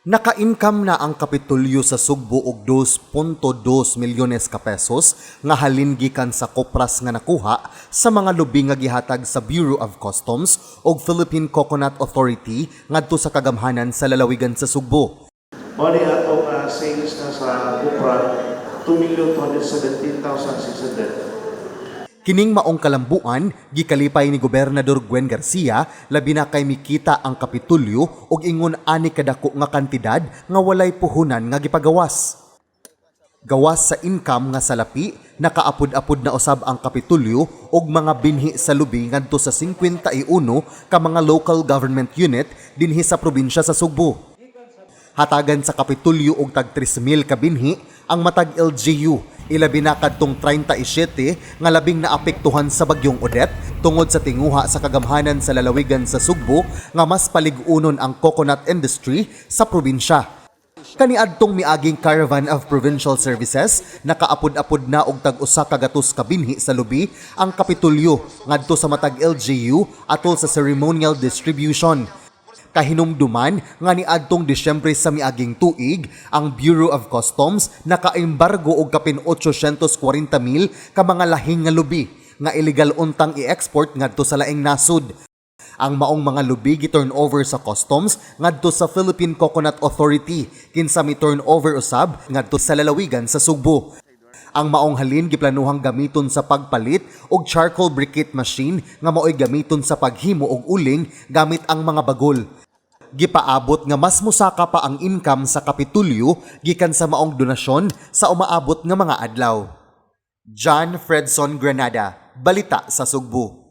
Naka-income na ang Kapitolyo sa Sugbo og 2.2 milyones ka pesos nga halin gikan sa kopras nga nakuha sa mga lubi nga gihatag sa Bureau of Customs ug Philippine Coconut Authority ngadto sa kagamhanan sa lalawigan sa Sugbo. Mao ni atong sales na sa kopra, 2,217,600. Kining maong kalambuan gikalipay ni Gobernador Gwen Garcia, labi na kay mikita ang Kapitolyo og ingon ani kadako nga kantidad nga walay puhunan nga gipagawas. Gawas sa income nga salapi, nakaapod-apod na usab ang Kapitolyo og mga binhi sa lubi ngadto sa 51 ka mga local government unit dinhi sa probinsya sa Sugbo. Hatagan sa Kapitolyo og tag 3,000 ka binhi ang matag LGU, ilabi na kadtong 37 nga labing naapektuhan sa bagyong Odette, tungod sa tinguha sa kagamhanan sa lalawigan sa Sugbo nga mas palig-unon ang coconut industry sa probinsya. Kaniadtong miaging Caravan of Provincial Services, nakaapod-apod na og tag 100 ka binhi sa lubi ang Kapitolyo ngadto sa matag LGU atol sa ceremonial distribution. Kahinumduman nga niadtong Disyembre sa miaging tuig, ang Bureau of Customs nakaembargo og kapin 840 mil ka mga lahing nga lubi nga illegal untang i-export ngadto sa laing nasod. Ang maong mga lubi gi-turn over sa customs ngadto sa Philippine Coconut Authority, kinsa mi turn over usab ngadto sa lalawigan sa Sugbo. Ang maong halin giplanuhang gamiton sa pagpalit og charcoal briquette machine nga maoy gamiton sa paghimo og uling gamit ang mga bagol. Gipaabot nga mas musaka pa ang income sa Kapitolyo gikan sa maong donasyon sa umaabot nga mga adlaw. John Fredson Granada, Balita sa Sugbo.